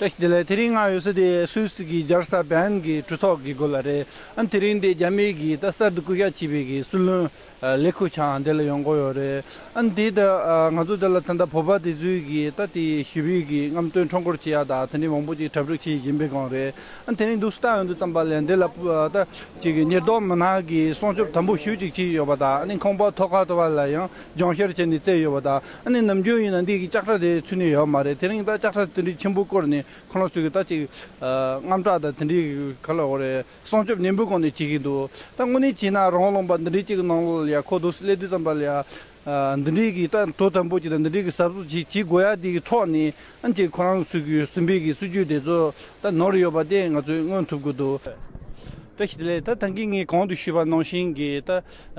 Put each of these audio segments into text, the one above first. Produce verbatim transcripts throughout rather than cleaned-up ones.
བཀྲ་ཤིས་བདེ་ལེགས། དེ་རིང་ང་ཡོད་ས་དེ་སུད་སི་གི་རྒྱལ་ས་བེར་ལིན་གྱི་གྲོས་ཚོགས་ཀྱི་སྒོ་ལ་རེད། ཨ་ནི་དེ་རིང་འདི་རྒྱ་མི་གི་ད་གསར་དུ་བསྐོ་གཞག་བྱས་པའི་གི་སྲིད་བློན་ཨ་ལི་ཁུ་ཆང་འདི་ལ་ཡོང་གི་ཡོད་རེད། ཨ་ནི་དེ་ད་ཨ་ང་ཚོ་འདི་ལ་ད་ལྟ་བོད་པ་དེ་ཚོའི་གི་ད་དེ་ཞི་བའི་གི་རྔམ་སྟོན་ཁྲོམ་སྐོར་བྱེད་ཡག་ད་དེ་འདྲའི་མང་པོ་ཅིག་གྲ་སྒྲིག་བྱེད་བཞིན་པའི་སྒང་རེད། ཨ་ནི་དེ་རིང་འདུག་སེ་ལྟ་ཡོང་དུས་ཙམ་པ་ལ་འདི་ལ་ཨ་ད་ཅིག་གི་ཉེན་རྟོག་མི་སྣ་གི་སྲུང་སྐྱོབ་དམ་པོ་ཞེ་ཅིག་བྱས་ཡོད་པ་དང་། ཨ་ནི་ཁང་པ་ཐོག་ཁ་ཐོག་ལ་ཡང་སྦྱང་བཤེར་བྱས་ནས་བཙལ་ཡོད་པ་དང་། ཨ་ནི་ནམ་རྒྱུན་ཡིན་ན་འདི་གི་ལྕགས་ཁྲ་དེ་ཚུད་ནས་ཡོད་མ་རེད། དེ་རིང་ད་ལྕགས་ཁྲ་དེ་འདྲའི་ཆེན་པོ་བསྐོར་ནས་ཁོ་རང་ཚོས་གི་ད་ཅིག་ཨ་དངངས་སྐྲག་དང་དེ་འདྲའི་ག་ལ་འོ་རེད། སྲུང་སྐྱོབ་ནན་པོའི་སྒོ་ནས་བྱེད་ཀྱི་འདུག་ད་དངོས་གནས་བྱས་ན་རང་དབང་ལུང་པ་འདི་འདྲའི་ཅིག་གི་ནང་ལོགས་ལ་ཡ་ཁོ་འདུག་སེ་སླེབས་དུས་ཙམ་པ་ལ་ཡ་ཨ་འདི་འདྲའི་གི་ད་དོ་དམ་པོ་ཅིག་དང་འདི་འདྲའི་གི་གཟབ་གཟབ་ཅིག་བྱེད་དགོས་ཡ་དེ་གི་ཐོག་ནས། ཨ་ནི་ཅིག་ཁོ་རང་ཚོས་གི་ཟིན་པའི་གི་སྲིད་ཇུས་དེ་ཚོ་ད་ནོར་ཡོད་པ་དེ་ང་ཚོས་མངོན་ཐུབ་ཀྱི་འདུག་བཀྲ་ཤིས་བདེ་ལེགས། ད་ད་གིན་ངས་གོང་དུ་ཞུས་པ་ནང་བཞིན་གི་ད་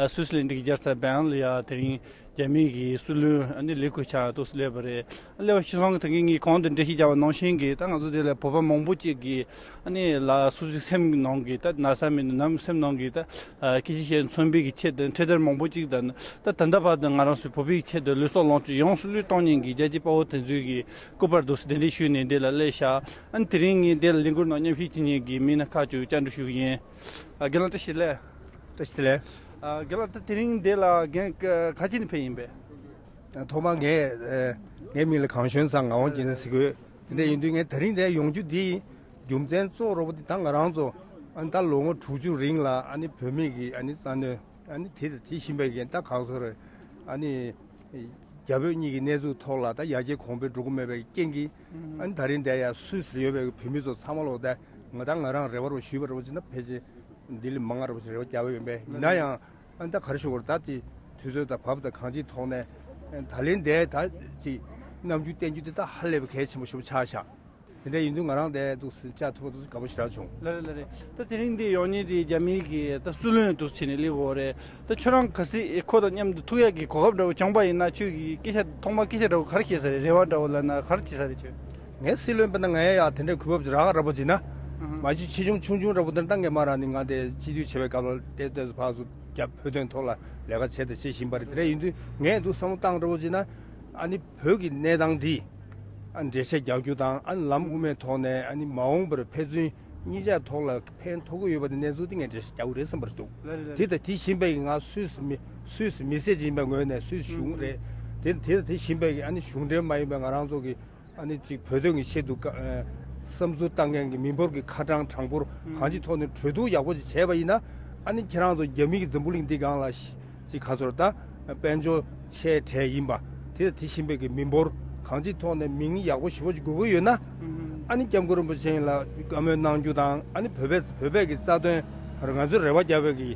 སུད་སི་ལན་གྱི་རྒྱལ་ས་བེར་ལིན་ལ་ཡ་དེ་རིང་རྒྱ་མིའི་གི་སྲིད་བློན་ཨ་ནི་ལི་ཁུ་ཆང་འདུག་སེ་སླེབས་པ་རེད། སླེབས་པ་ཤི་སོང་གི་ད་གིན་ངས་གོང་དུ་འགྲེལ་བཤད་བརྒྱབ་པ་ནང་བཞིན་གི་ད་ང་ཚོ་དེ་ལ་བོད་པ་མང་པོ་ཅིག་གི་ཨ་ནི་ལ་སོ་སོའི་སེམས་ནང་གི་ད་ན་ཚ་མེད་ན་ནམ་སེམས་ནང་གི་ད་ཨ་སྐད་ཆ་བཤད་མཚོན་པའི་གི་ཆེད་དུ་འཕྲེད་དར་མང་པོ་ཅིག་དང་། ད་ད་ལྟ་བར་དུ་ང་རང་ཚོའི་བོད་པའི་ཆེད་དུ་ལུས་སྲོག་ལོངས་སྤྱོད་ཡོངས་སུ་བློས་གཏོང་མཁན་གྱི་རྒྱལ་གཅེས་དཔའ་བོ་དེ་ཚོའི་གི་སྐུ་པར་འདུག་སེ་གདན་འདྲེན་ཞུས་ནས་འདི་ལ་སླེབས་ཤག་ཨ་ནི་དེ་རིང་ངས་འདི་ལ་ལས་འགུལ་ནང་མཉམ་ཞུགས་བྱེད་མཁན་གྱི་མི་སྣ་ཁག་ཅིག་བཅར་འདྲི་ཞུ་གི་ཡིན། ཨ་རྒན་ལགས་བཀྲ་ཤིས་བདེ་ལེགས། བཀྲ་ཤིས་བདེ་ལེགས། ཨ་རྒན་ལགས་ད་དེ་རིང་འདི་ལ་རྒན་ག་ག་ཅི་ནས་ཕེབས་ཡིན་པས། ཐོག་མར་ངས་ཨ་ངའི་མིང་ལ་གངས་ཞོན་ཚང་ངག་དབང་རྒྱལ་མཚན་ཟེར་གི་ཡོད། དེ་འདྲ་ཡིན་དུས་ངས་དེ་རིང་འདིར་ཡོང་རྒྱུ་འདི་རྒྱུ་མཚན་གཙོ་བོ་རོ་པོ་འདི་ད་ང་རང་ཚོ་ཨ་ནི་ད་ལོ་ངོ་དྲུག་ཅུ་རིང་ལ་ཨ་ནི་བོད་མི་གི་ཨ་ནི་རྩ་དོན་ཨ་ནི་དེ་དང་དེ་བཞིན་པའི་གི་ད་གང་ཟེར་ཨ་ནི་རྒྱ་བོད་གཉིས་ཀྱི་གནས་ཚུལ་ཐོག་ལ་ད་ཡར་རྒྱས་གོང་འཕེལ་འགྲོ་གི་མེད་པའི་རྐྱེན་གྱིས་ཨ་ནི་ད་རིང་འདིར་ཡ་སུད་སིར་ཡོད་པའི་བོད་མི་ཚོ་ཚང་མ་ལོག་ད་ང་ད་ང་རང་རེ་བ་རོ་ཞུས་པ་རོ་ཅི་ན་ཕལ་ཆེར་འདི་ལས་མང་ང་རོ་ཅི་རེ་བ་རྒྱག་པ་ཡིན་པས། ཡིན་ན་ཡང་ཨ་ནི་ད་ག་རེ་ཞུ་དགོས་རེད། ད་དེ་དུས་ཚོད་དང་བབ་དང་གང་ཅིའི་ཐོག་ནས་ད་ལན་འདས་ད་ཅིག་རྣམ་འགྱུར་བསྟན་རྒྱུ་དེ་ད་ཧ་ལས་པའི་གལ་ཆེན་པོ་ཞིག་ཆགས་ཤག་དེ་འདྲ་ཡིན་དུས་ང་རང་དེ་འདུག་སེ་བཅར་ཐུབ་པ་འདུག་སེ་དགའ་པོ་ཞེ་དྲག་བྱུང་། ལགས་རེད་ལགས་རེད། ད་དེ་རིང་འདི་ཡོང་མཁན་དེ་རྒྱ་མིའི་གི་ད་སྲིད་བློན་འདུག་བྱས་ནས་སླེབས་ཡོད་རེད། ད་ཁྱོད་རང་གལ་སྲིད་ཁོ་དང་མཉམ་དུ་ཐུག་ཡག་གི་གོ་སྐབས་འདྲ་བོ་བྱུང་པ་ཡིན་ན་ཁྱོད་ཀྱི་སྐད་ཆ་ཐོག་མ་སྐད་ཆ་འདྲ་བོ་ག་རེ་བཤད་ས་རེད། རེ་བ་འདྲ་བོ་ལབ་ན་ག་རེ་བྱེད་ས་རེད་ཁྱོད། ངའི་སྲིད་བློན་དཔེར་ན་ང་ཡ་ཡ་དེ་འདྲའི་གོ་སྐབས་ཅིག་རག་ར་པོ་བྱེད་ན། ཨ་ཧ། མ་གཞི་ཆེ་ཆུང་ཆུང་ཆུང་འདྲ་པོ་དེ་འདྲ་ད་ངས་མ་རག་ནི་ང་དེ་སྤྱི་འཐུས་བྱེད་པའི་སྐབས་ལ་ཏོག་ཙམ་ཕར་ཚུར་རྒྱབ་བོད་དོན་ཐོག་ལ་ལས་ཀ་བྱས་དང་བྱེད་བཞིན་པ་རེད། དེ་འདྲ་ཡིན་དུས་ངས་འདུག་བསམ་བློ་བཏང་འདྲ་པོ་བྱེད་ན་ཨ་ནི་བོད་ཀྱི་གནས་སྟངས་འདི་ཨ་འགྲེལ་བཤད་རྒྱག་རྒྱུ་དང་ཨ་ནི་ལམ་དབུ་མའི་ཐོག་ནས་ཨ་ནི་མ་འོངས་པར་ཕན་ཚུན་གཉིས་ཆ་ཐོག་ལ་ཕན་ཐོགས་ཀྱི་ཡོད་པ་དེ་གནས་ཚུལ་དེ་ངས་འགྲེལ་བཤད་རྒྱག་གི་རེད་བསམ་པ་རེད་འདུག་ལགས་རེད་ལགས་དེ་རེད། དང་དེ་བཞིན་པའི་ང་སུད་སི་མི་སུད་སི་མི་སེར་ཅིག་ཡིན་པའི་ངོས་ནས་སུད་སི་གཞུང་རེད། དེ་དེ་དང་དེ་བཞིན་པའི་ཨ་ནི་གཞུང་འབྲེལ་མ་ཡིན་པའི་ང་རང་ཚོ་གི་ཨ་ནི་ཅིག་བོད་དོན་གྱི་ཆེད་དུ་བཀའ་ཨ་བསམ་ཚུལ་བཏང་མཁན་གྱི་མི་འབོར་གྱི་ཁ་གྲངས་གྲངས་འབོར་གང་ཅིའི་ཐོག་ནས་གྲོས་བསྡུར་ཡག་པོ་ཅིག་བྱས་པ་ཡིན་ན་ཨ་ནི་ཁྱེད་རང་ཚོ་རྒྱ་མི་གི་འཛམ་བུ་གླིང་འདི་སྒང་ལ་ཅིག་ག་ཚོད་ད་དཔལ་འབྱོར་ཆེ་གྲས་ཡིན་པ་དེ་དང་དེ་བཞིན་པའི་གི་མི་འབོར་གང་ཅིའི་ཐོག་ནས་མིང་ཡག་པོ་ཞེ་པོ་ཅིག་དགོས་ཀྱི་ཡོད་ན་ཨ་ནི་སྐྱབས་མགོན་རིན་པོ་ཆེ་ལ་བཀའ་མོལ་གནང་རྒྱུ་དང་ཨ་ནི་བོད་པའི་བོད་པའི་གི་རྩ་དོན་ང་ཚོའི་རེ་བ་རྒྱབ་པའི་གི་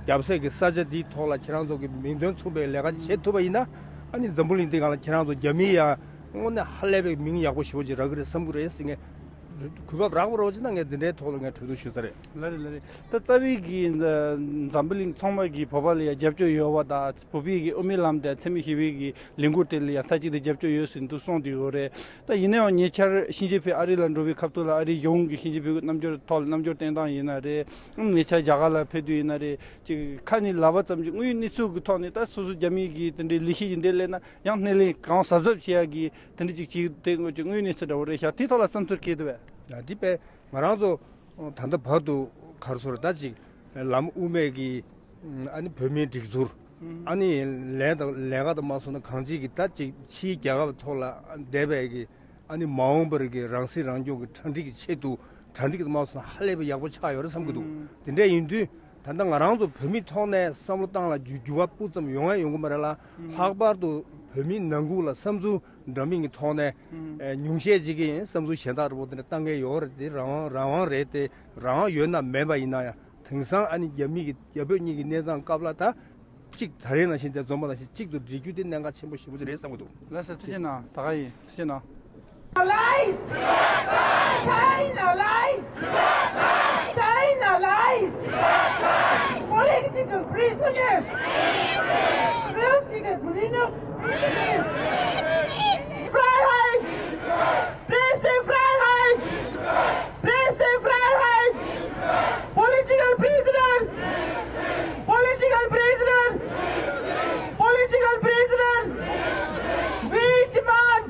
རྒྱབ་སའི་གི་ས་ཆ་འདིའི་ཐོག་ལ་ཁྱེད་རང་ཚོ་གི་མིང་དོན་མཚུངས་པའི་ལས་ཀ་བྱེད་ཐུབ་པ་ཡིན་ན་ཨ་ནི་འཛམ་བུ་གླིང་འདི་སྒང་ལ་ཁྱེད་རང་ཚོ་རྒྱ་མི་ཡ། དངོས་གནས་ཧ་ལས་པའི་མིང་ཡག་པོ་ཞེ་པོ་ཅིག་རག་གི་རེད་བསམ་གི་རེད་ཟེར། ངས་གོ་སྐབས་རག་པ་རོ་ཅི་ན་ངས་འདི་འདྲའི་ཐོག་ལ་ངས་གྲོས་བསྡུར་ཞུ་ས་རེད། ལགས་རེད་ལགས་རེད། ད་རྩ་བའི་གི་འཛམ་བུ་གླིང་ཚང་མ་གི་བོད་པ་ལ་ཡ་རྒྱབ་སྐྱོར་ཡོད་པ་དང་བོད་པའི་གི་དབུ་མའི་ལམ་དང་འཚེ་མེད་ཞི་བའི་གི་ལས་འགུལ་དེ་ལ་ཡ་མཐའ་གཅིག་ཏུ་རྒྱབ་སྐྱོར་ཡོད་ཟེར་འདུག་གསུངས་བསྡད་ཡོད་རེད། ད་ཡིན་ན་ཡང་ཉེ་ཆར་ཞི་ཅིན་ཕིང་ཨ་རི་ལ་འགྲོ་བའི་སྐབས་དུ་ལ་ཨ་རིའི་གཞུང་གི་ཞི་ཅིན་ཕིང་གི་རྣམ་འགྱུར་ཐོག་ལ་རྣམ་འགྱུར་བསྟན་སྟངས་ཡིན་ན་རེད། ཉེ་ཆར་རྒྱ་གར་ལ་ཕེབས་དུས་ཡིན་ན་རེད། ཅིག་ཁ་ནས་ལབ་པ་ཙམ་གྱིས་དངོས་ཡོད་གནས་ཚུལ་གྱི་ཐོག་ནས་ད་སོ་སོ་རྒྱ་མི་གི་དེ་འདྲའི་ལས་གཞི་ཞིག་འདི་སླེབས་ན་ཡང་སྣེ་ལེན་གང་གཟབ་གཟབ་བྱེད་ཡག་གི་དེ་འདྲ་ཅིག་བྱེད་དེ་དངོས་ཀྱི་དངོས་ཡོད་གནས་ཚུལ་འདྲ་བོ་རེད་ཤག་དེའི་ཐོག་ལ་བསམ་ཚུལ་ག་རེ་འདུག་པས། ཡ་འདི་པས་ང་རང་ཚོ་ད་ལྟ་བར་དུ་ག་རེ་ཟེར་ད་ཅིག་ལམ་དབུ་མའི་གི་ཨ་ནི་བོད་མིའི་སྒྲིག་འཛུགས་ཨ་ནི་ལས་དང་ལས་ཀ་དང་མ་སོང་ན་གང་ཅིའི་གི་ད་ཅིག་ཕྱིའི་རྒྱལ་ཁབ་ཐོག་ལ་བསྡད་པའི་གི་ཨ་ནི་མ་འོངས་པར་གྱི་རང་སྲིད་རང་སྐྱོང་གི་གྲ་སྒྲིག་གི་ཆེད་དུ་གྲ་སྒྲིག་གི་མ་སོང་ཧ་ལས་པའི་ཡག་པོ་ཆགས་ཡོད་རེད་བསམ་གྱི་འདུག་དེ་འདྲ་ཡིན་དུས་ད་ལྟ་ང་རང་ཚོ་བོད་མི་ཐོག་ནས་བསམ་བློ་བཏང་ལ་འགྱུར་འགྱུར་བ་སྤུ་ཙམ་ཡོང་ཡ་ཡོང་གི་མ་རེད་ལ། ལྷག་པར་དུ་བོད་མི་ནང་ཁུལ་ལ་བསམ་ཚུལ་འདྲ་མིན་གྱི་ཐོག་ནས་ཨེ་ཉུང་ཤས་ཅིག་གིས་བསམ་ཚུལ་གཞན་དག་རེ་བོ་དེ་འདྲ་བཏང་མཁན་ཡོད་རེད། དེ་རང་དབང་རང་དབང་རེད། དེ་རང་དབང་ཡོད་ན་མེད་པ་ཡིན་ན་ཡང་དེང་སང་ཨ་ནི་རྒྱ་མི་གི་རྒྱ་བོད་གཉིས་ཀྱི་གནས་སྟངས་སྐབས་ལ་ད། གཅིག་ད་རེས་ནང་བཞིན་དེ་འཛོམས་པ་ནང་བཞིན་གཅིག་ཏུ་སྒྲིལ་རྒྱུ་དེ་གནད་འགག་ཆེན་པོ་ཞེ་པོ་ཅིག་རེད་བསམ་གྱི་འདུག་ལགས་སོ། ཐུགས་རྗེ་གནང་། ད་ག་ཡིན། ཐུགས་རྗེ་གནང་། Lies! China lies! China lies! Political prisoners! Political prisoners! Freiheit! Pressefreiheit! Pressefreiheit! Political prisoners! Political prisoners! Political prisoners! We demand!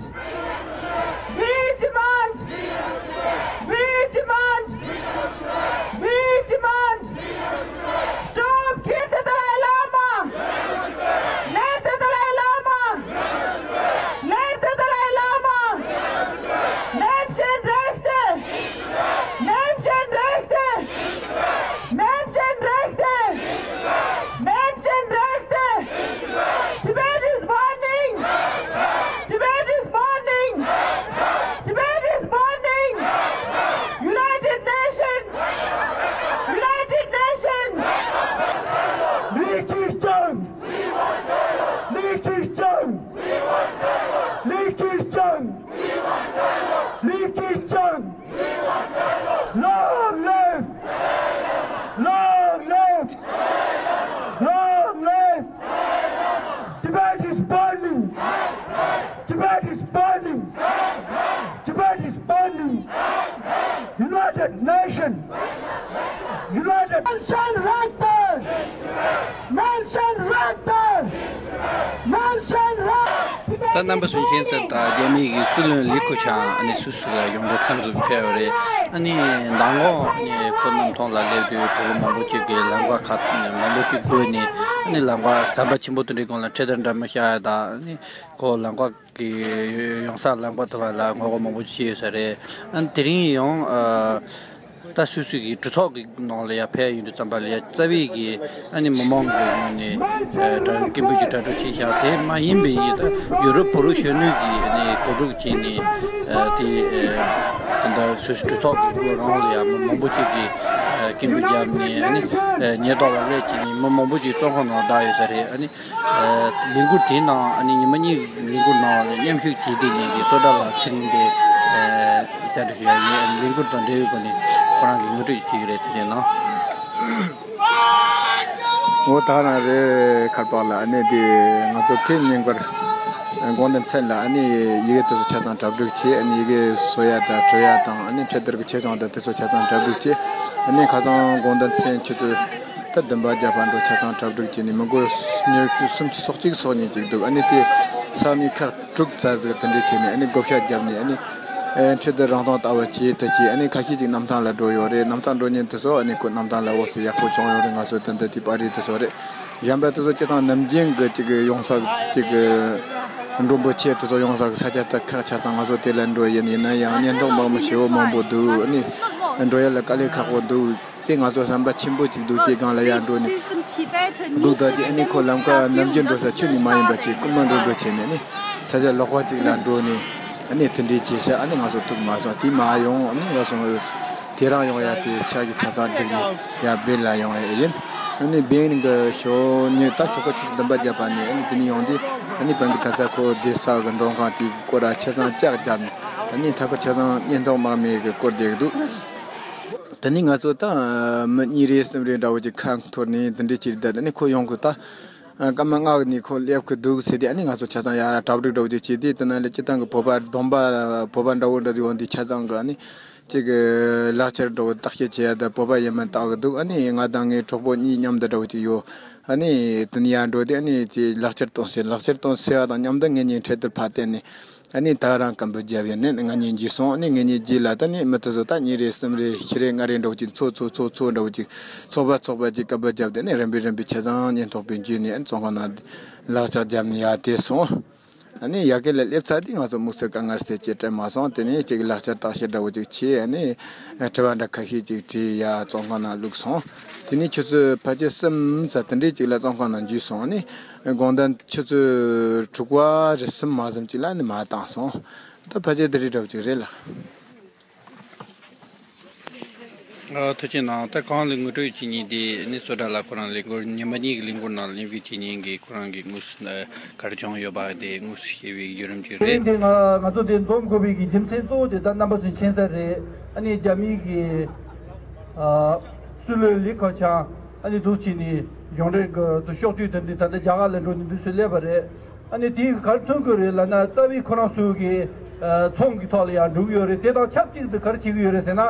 We demand! Nation united. Mention Ragdar! Mention Ragdar! Mention Ragdar! ད་རྣམ་པ་ཚོ་མཁྱེན་གསལ་ལྟར་རྒྱ་མི་གི་སྲིད་བློན་ལི་ཁུ་ཆང་ཨ་ནི་སུད་སི་ལ་ཡོངས་འབྲེལ་འཚམས་འདྲིར་ཕེབས་པ་རེད། ཨ་ནི་མདང་དགོང་ཨ་ནི་ཁོ་གནམ་ཐང་ལ་སླེབས་དུས་གྲོགས་པོ་མང་པོ་ཅིག་གིས་ལམ་ཁ་ཁག་མང་པོ་ཅིག་བགོས་ནས་ཨ་ནི་ལམ་ཁ་ཟམ་པ་ཆེན་པོ་དེ་འདྲའི་སྒང་ལ་འཕྲེད་དར་འདྲ་མིན་བཞག་ཡ་དང་ཨ་ནི་ཁོ་ལམ་ཁ་གི་ཡོང་ས་ལམ་ཁ་དེ་བ་ལ་ངོ་རྒོལ་མང་པོ་བྱས་ཡོད་ས་རེད། ཨ་ནི་དེ་རིང་ཡང་ཨ་ད་སུད་སི་གི་གྲོས་ཚོགས་ཀྱི་ནང་ལ་ཡ་ཕེབས་ཡོང་དུས་ཙམ་པ་ལ་ཡ་རྩ་བའི་གི་ཨ་ནི་མི་མང་གི་ངོས་ནས་ཨ་གྲ་སྐད་འབོད་ཀྱི་གྲ་སྒྲིག་བྱས་ཤག་དེ་མ་ཡིན་པའི་ཡིན་ད་ཡུ་རོབ་བོད་རིགས་གཞོན་ནུ་གི་ཨ་ནི་གོ་སྒྲིག་བྱས་ནས་ཨ་དེ་ཨ་དེ་འདྲ་སུད་སི་གྲོས་ཚོགས་ཀྱི་སྒོ་རང་ལ་ཡ་མི་མང་པོ་ཅིག་གིས་ཨ་སྐད་འབོད་བརྒྱབ་ནས་ཨ་ནི་ཨ་ཉེན་རྟོག་པ་སླེབས་བྱས་ནས་མི་མང་པོ་ཅིག་བཙོན་ཁང་ནང་བསྡད་ཡོད་ས་རེད། ཨ་ནི་ལས་འགུལ་དེའི་ནང་ཨ་ནི་ཉི་མ་གཉིས་ལས་འགུལ་ནང་མཉམ་ཞུགས་བྱས་ཏེ་ཉིན་གྱི་སོ་ཌ་ལ་ཚེ་རིང་དེ་བཅར་འདྲི་ཞུ་ཡ་ཡིན། ལས་འགུལ་དང་འབྲེལ་བའི་སྒོ་ནས་ཁོ་རང་གིས་ངོ་སྤྲོད་ཅིག་བྱེད་ཀྱི་རེད། དེ་ནས་ནང་འོ་ད་རང་རེད། ཁར་པག་ལ་ཨ་ནི་དེ་ང་ཚོ་ཁེ་ཉིན་པར་དགོང་དག་མཚན་ལ་ཨ་ནི་ཡི་གེ་དེ་ཚོ་ཆ་ཚང་གྲ་སྒྲིག་བྱས། ཨ་ནི་ཡི་གེ་བཟོ་ཡ་དང་འབྲི་ཡ་དང་ཨ་ནི་འཕྲེད་དར་གྱི་ཆེད་སྦྱོང་དང་དེ་ཚོ་ཆ་ཚང་གྲ་སྒྲིག་བྱས། ཨ་ནི་ཁ་སང་དགོང་དག་མཚན་ཆུ་ཚོད་ད་བདུན་པ་བརྒྱད་པ་འགྲོ་ཆ་ཚང་གྲ་སྒྲིག་བྱས་ནས་མི་མགོ་ཉི་ཤུ་སུམ་ཅུ་སོ་གཅིག་སོ་གཉིས་ཅིག་འདུག་ཨ་ནི་དེ་ས་མིག་ཁག་དྲུག་ཙམ་ཟིག་དེ་འདྲ་བྱས་ནས་ཨ་ནི་བགོ་བཤའ་བརྒྱབ་ནས་ཨ་ནི་ཨེ་འཕྲེད་དར་རང་དབང་ལྟ་བུ་བྱས་དེ་བྱས། ཨ་ནི་ཁ་ཤས་ཅིག་གནམ་ཐང་ལ་འགྲོ་ཡོད་རེད། གནམ་ཐང་འགྲོ་མཁན་དེ་ཚོ་ཨ་ནི་ཁོ་གནམ་ཐང་ལ་འོ་སི་ཡག་པོ་བྱུང་ཡོད་རེད། ང་ཚོ་དེ་འདྲ་དེ་པར་རིས་དེ་ཚོ་རེད། གཞན་པ་དེ་ཚོ་སྤྱིར་བཏང་ནམ་རྒྱུན་གྱི་ཅིག་ཡོང་ས་ཅིག་མགྲོན་པོ་ཆེ་དེ་ཚོ་ཡོང་ས་གི་ས་ཆ་དེ་ཁག་ཆ་ཚང་ང་ཚོ་དེ་ལ་འགྲོ་ཡིན། ཡིན་ན་ཡང་གཉེན་རྟོག་དམག་མི་ཞེ་པོ་མང་པོ་འདུག་ཨ་ནི་འགྲོ་ཡ་ལ་དཀའ་ལས་ཁག་པོ་འདུག་དེ་ང་ཚོ་ཟམ་པ་ཆེན་པོ་ཅིག་འདུག་དེ་སྒང་ལ་ཡར་འགྲོ་ནས་འདུག་ད་དེ་ཨ་ནི་ཁོ་ལམ་ཁ་ནམ་རྒྱུན་འགྲོ་ས་ཁྱོན་ནས་མ་ཡིན་པ་ཅིག་རྐུན་མ་འགྲོ་འགྲོ་བྱས་ནས་ཨ་ནི་ས་ཆ་ལོགས་པ་ཅིག་ལ་འགྲོ་ནས་ཨ་ནི་དེ་འདྲའི་བྱས་ཤག་ཨ་ནི་ང་ཚོ་ཐུག་མ་སོང་། དེ་མ་ཡོང་ཨ་ནི་ང་ཚོ་དེ་རང་ཡོང་ཡ་དེ་ཆ་གི་ཆ་ཚང་བསྒྲིགས་ནས་ཡར་བེད་ལ་ཡོང་ཡ་ཡིན། ཨ་ནི་བེད་གི་ཞོ་ཉོས་ད་ཞོགས་ཀ་ཆུ་ཚོད་བདུན་པ་བརྒྱབ་པ་ནས་ཨ་ནི་དེ་ནས་ཡོང་དུས་ཨ་ནི་བན་གི་ད་ཚ་ཁོ་བསྡད་ས་གི་མགྲོན་ཁང་དེ་གི་སྐོར་ར་ཆ་ཚང་ལྕགས་བརྒྱབ་ནས་ཨ་ནི་མཐའ་འཁོར་ཆ་ཚང་གཉེན་རྟོག་དམག་མི་གི་སྐོར་བསྡད་གི་འདུག་དེ་ནས་ང་ཚོ་ད་མི་གཉིས་རེ་གསུམ་རེ་འདྲ་བོ་ཅིག་ཁ་འཐོར་ནས་དེ་འདྲ་བྱས་ད་ཨ་ནི་ཁོ་ཡོང་གི་ད་སྐར་མ་ལྔ་གི་ནས་ཁོ་སླེབས་གི་འདུག་ཟེར་ཏེ་ཨ་ནི་ང་ཚོ་ཆ་ཚང་ཡར་གྲ་སྒྲིག་འདྲ་བོ་ཅིག་བྱས་ཏེ་དེ་ན་ལས་སྤྱིར་བཏང་གི་བོད་པ་སྡོམ་པ་བོད་པ་འདྲ་བོ་འདྲ་ཅིག་ཡོང་དུས་ཆ་ཚང་གི་ཨ་ནི་ཅིག་ལག་ཁྱེར་འདྲ་བོ་བརྟག་དཔྱད་བྱེད་ཡ་ད་བོད་པ་ཡིན་མིན་བལྟ་གི་འདུག་ཨ་ནི་ང་དང་ངའི་གྲོགས་པོ་གཉིས་མཉམ་དུ་འདྲ་བོ་ཅིག་ཡོད། ཨ་ནི་དེ་ནས་ཡར་འགྲོ་དུས་ཨ་ནི་དེ་ལག་ཁྱེར་གཏོང་ཟེར། ལག་ཁྱེར་གཏོང་ཟེར་བ་དང་མཉམ་དུ་ངེད་གཉིས་འཕྲེད་དར་ཕར་བསྟན་ནས་ཨ་ནི་ད་རང་སྐད་འབོད་བརྒྱབ་ཡོད་ནས་ང་གཉིས་འཇུས་སོང་། ཨ་ནི་ངེད་གཉིས་རྗེས་ལ་ད་ནི་མི་དེ་ཚོ་ད་གཉིས་རེ་གསུམ་རེ་བཞི་རེ་ལྔ་རེ་འདྲ་བོ་ཅིག་ཚོགས་ཚོགས་ཚོགས་ཚོགས་འདྲ་བོ་ཅིག་ཚོགས་པ་ཚོགས་པ་ཅིག་སྐད་འབོད་བརྒྱབ་དེ་ནི་རིམ་པས་རིམ་པས་ཆ་ཚང་གཉེན་རྟོག་པས་འཇུས་ནས་ཨ་ནི་བཙོན་ཁང་ནང་ལག་ལྕགས་བརྒྱབ་ནས་ཡར་དེད་སོང་། ཨ་ནི་ཡ་གི་ལ་སླེབས་ཚར་དུས་ང་ཚོ་དམིགས་བསལ་དཀའ་ངལ་སེལ་ཅེས་དྲན་མ་སོང་། དེ་ནས་ཅིག་ལག་ཆ་བརྟག་ཞིབ་འདྲ་བོ་ཅིག་བྱས། ཨ་ནི་དྲི་བ་འདྲ་ཁ་ཤས་ཅིག་དྲིས་ཡ་བཙོན་ཁང་ནང་བླུགས་སོང་། དེ་ནས་ཆུ་ཚོད་ཕལ་ཆེར་གསུམ་ཙམ་དེ་འདྲས་ཅིག་ལ་བཙོན་ཁང་ནང་འཇུས་སོང་། ཨ་ནི་དགོང་དག་ཆུ་ཚོད་དྲུག་པ་རེ་གསུམ་མ་ཟིན་ཅིག་ལ་ཨ་ནི་མར་བཏང་སོང་། ད་ཕལ་ཆེར་དེ་རིགས་འདྲ་བོ་ཅིག་རེད་ལགས། ཨ་ཐུགས་རྗེ་གནང་། ད་གང་ལ་ངོ་སྤྲོད་བྱེད་མཁན་དེ་ནི་སོ་ཌ་ལ་ཁོ་རང་ལས་འགུལ་ཉི་མ་གཉིས་ཀྱི་ལས་འགུལ་ནང་ལ་ལེན་བྱེད་མཁན་གྱི་ཁོ་རང་གི་དངོས་སུ་ག་རེ་བྱུང་ཡོད་པ་དེ་དངོས་སུ་ཤེས་པའི་བརྒྱུད་རིམ་ཅིག་རེད། དེ་ང་ང་ཚོ་དེ་འཛོམས་དགོས་པའི་གི་རྒྱུ་མཚན་གཙོ་བོ་དེ་ད་རྣམ་པ་ཚོས་མཁྱེན་གསལ་རེད། ཨ་ནི་རྒྱ་མིའི་གི་ཨ་སྲིད་བློན་ལི་ཁེ་ཆང་ཨ་ནི་འདུག་བྱས་ནས་གཞུང་འབྲེལ་གི་དུ་ཕྱོགས་བཅུའི་དོན་དུ་ད་ལྟ་རྒྱ་གར་ལ་འགྲོ་ནས་འདུག་སེ་སླེབས་པ་རེད། ཨ་ནི་དེས་ག་རེ་མཚོན་གྱི་རེད་ལབ་ན། རྩ་བའི་ཁོ་རང་ཚོའི་གི་ཨ་ཚོང་གི་ཐོག་ལ་ཡང་འགྲོ་གི་ཡོད་རེད། དེ་དང་ཆབས་ཅིག་ཏུ་ག་རེ་བྱེད་ཀྱི་ཡོད་རེད་ཟེར་ན།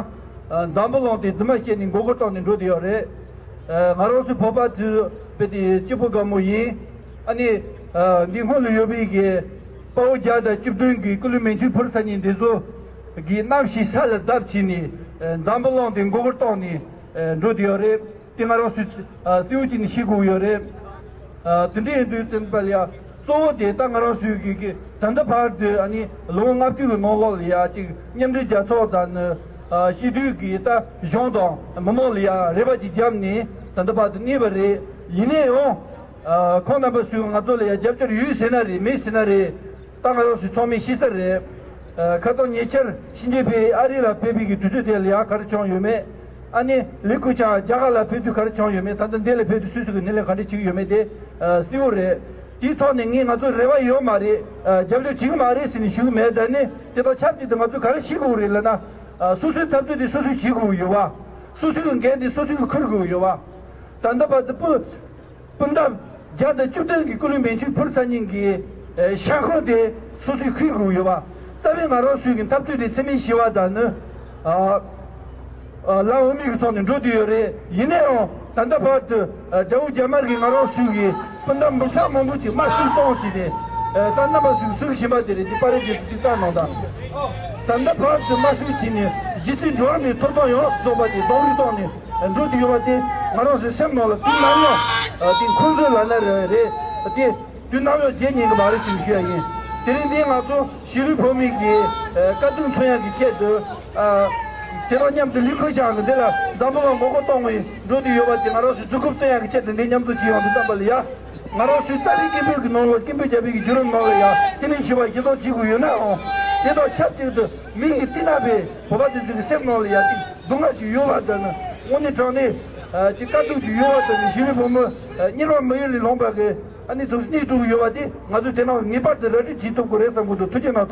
ཨ་འཛམ་བུ་གླིང་དེ་རྫུན་མ་བཤད་ནས་མགོ་སྐོར་གཏོང་ནས་འགྲོ་བསྡད་ཡོད་རེད། ཨ་ང་རང་ཚོའི་བོད་པ་ཚོས་དཔེ་དེ་སྐྱིད་པོ་དགའ་མོ་ཡིན། ཨ་ནི་ཨ་འདི་སྔོན་ལ་ཡོད་པའི་གི་དཔའ་བོ་བརྒྱ་དང་བཅུ་བདུན་གྱི་སྐུ་ལུས་མེ་མཆོད་ཕུལ་ཚར་མཁན་འདི་ཚོ་གི་རྣམ་ཤེས་ས་ལ་བརྡབས་བྱས་ནས། ཨ་འཛམ་བུ་གླིང་དེ་མགོ་སྐོར་གཏོང་ནས་ཨ་འགྲོ་བསྡད་ཡོད་རེད། དེ་ང་རང་ཚོས་ཨ་གསལ་བོ་བྱས་ནས་ཤེས་དགོས་ཡོད་རེད། ཨ་དེ་འདྲ་ཡིན་དུས་བསྟན་པ་ལ་ཡ་གཙོ་བོ་དེ་ད་ང་རང་ཚོའི་གི་གི་ད་ལྟ་བར་དུ་ཨ་ནི་ལོ་ངོ་ལྔ་བཅུ་གི་ནང་ལོགས་ལ་ཡ་ཅིག་མཉམ་འབྲེལ་རྒྱལ་ཚོགས་དང་ནི་ཨ་སྤྱི་འཐུས་ཀྱི་ད་གཞུང་དང་མི་མང་ལ་ཡ་རེ་བ་ཅིག་བརྒྱབ་ནས་ད་ལྟ་བར་དུ་གནས་པ་རེད། ཡིན་ན་ཡང་ཨ་ཁོང་རྣམ་པ་ཚོས་ང་ཚོ་ལ་ཡ་རྒྱབ་སྐྱོར་ཡོད་ཟེར་ན་རེད་མེད་ཟེར་ན་རེད། ད་ང་རང་ཚོས་ཚང་མས་ཤེས་ས་རེད། ཨ་ཁ་སང་ཉེ་ཆར་ཕྱི་རྒྱལ་ཕེབས་ཨ་རི་ལ་ཕེབས་པའི་གི་དུས་ཚོད་དེ་ལ་ཡ་ག་རེ་བྱུང་ཡོད་མེད། ཨ་ནི་ལི་ཁེ་ཆང་རྒྱ་གར་ལ་ཕེབས་དུས་ག་རེ་བྱུང་ཡོད་མེད། ད་ལྟ་འདི་ལ་ཕེབས་དུས་སུད་སི་གི་སྣེ་ལེན་ག་འདྲ་བྱེད་ཀྱི་ཡོད་མེད་དེ་ཨ་གསལ་བོ་རེད། དེའི་ཐོག་ནས་ངས་ང་ཚོ་རེ་བ་ཡོད་མ་རེད། ཨ་རྒྱབ་སྐྱོར་བྱེད་ཀྱི་མ་རེད་ཟེར་ནས་ཞུ་གི་མེད། ད་ནི་དེ་དང་ཆབས་ཅིག་ཏུ་ང་ཚོས་ག་རེ་བྱེད་དགོས་རེད་ལབ་ན། ཨ་སོ་སོའི་འཐབ་རྩོད་དེ་སོ་སོས་བྱེད་དགོས་ཡོད་པ། སོ་སོའི་འགན་དེ་སོ་སོས་འཁུར་དགོས་ཡོད་པ། ད་ལྟ་བར་དུ་སྤུ་སྤུན་ཟླ་བརྒྱ་དང་བཅུ་བདུན་གྱི་སྐུ་ལུས་མེ་མཆོད་ཕུལ་ཚར་མཁན་གྱི་ཨེ་ཤ་འཁོན་དེ་སོ་སོས་འཁུར་དགོས་ཡོད་པ། རྩ་བའི་ང་རང་ཚོའི་གི་འཐབ་རྩོད་དེ་འཚེ་མེད་ཞི་བ་དང་ནི་ཨ་ ལམ་འོས་མི་གི་ཐོག་ནས་འགྲོ་བསྡད་ཡོད་རེད། ཡིན་ན་ཡང་ད་ལྟ་བར་དུ་རྒྱ་བོད་རྒྱ་དམར་གྱིས་ང་རང་ཚོའི་གི་སྤུན་ཟླ་མི་ཚང་མང་པོ་ཅིག་དམར་གསོད་གཏོང་བྱས་ཏེ། ད་རྣམ་པ་ཚོས་གཟིགས་བཞིན་པ་དེ་རེད། དེ་པར་རིས་དེ་ཚོ་ཅིག་བལྟས་གནང་དང་། ད་ལྟ་བར་དུ་དམར་གསོད་བྱས་ནས་རྗེ་བཙུན་འགྲོ་བ་མིའི་ཐོབ་ཐང་ཡོངས་སུ་རྫོགས་པ་དེ་སྡུག་རུས་བཏང་ནས་འགྲོ་བསྡད་ཡོད་པ་དེ་ང་རང་ཚོའི་སེམས་ནང་ལ་དུས་ནམ་ཡང་དེ་འཁོན་འཛིན་ལབ་ན་རེད། དེ་དུས་ནམ་ཡང་བརྗེད་ཉན་གི་མ་རེད་ཅེས་ཞུ་ཡ་ཡིན། དེ་རིང་འདི་ང་ཚོ་ཤེས་རིག་བོད་མི་གི་དཀའ་སྡུག་མཚོན་ཡག་གི་ཆེད་དུ། དེ་དང་མཉམ་དུ་ལི་ཁེ་ཆང་གི་འདི་ལ་འཛམ་བུ་གླིང་མགོ་སྐོར་གཏོང་གི་འགྲོ་དུས་ཡོད་པ་དེ་ང་རང་ཚོས་གཟུགས་སྐུབ་སྟོན་ཡག་གི་ཆེད་དུ་འདི་མཉམ་དུ་བྱེད་ཡོང་དུས་ཙམ་པ་ལ་ཡ། ང་རང་ཚོའི་རྩ་བའི་སྐད་འབོད་ཀྱི་ནང་ལ་སྐད་འབོད་བརྒྱབ་པའི་གི་བརྒྱུད་རིམ་ནང་ལ་ཡ་ཚེ་རིང་ཞི་བ་ཞི་ཚོགས་བྱེད་དགོས་ཡོད་ནའང་། དེ་དང་ཆབས་ཅིག་ཏུ་མིག་གིས་བལྟས་ན་བས་བོད་པ་དེ་ཚོའི་གི་སེམས་ནང་ལ་ཡ་གཅིག་སྡུག་བསྔལ་ཅིག་ཡོད་པ་དང་ནི་དངོས་གནས་དྲང་གནས་ཀྱི་དཀའ་སྡུག་ཅིག་ཡོད་པ་དང་ནི་ཤེས་རིག་བོད་མི་གཉེར་བ་མི་ཡུལ་ལས་ལངས་པ་གི་ཨ་ནི་དུས་སུ་གནས་ཐུབ་ཀྱི་ཡོད་པ་དེ་ང་ཚོས་དེ་ནང་ངེས་པར་དུ་ར་སྤྲོད་བྱེད་ཐུབ་དགོས་རེད་བསམ་གྱི་འདུག་ཐུགས་རྗེ་གནང་།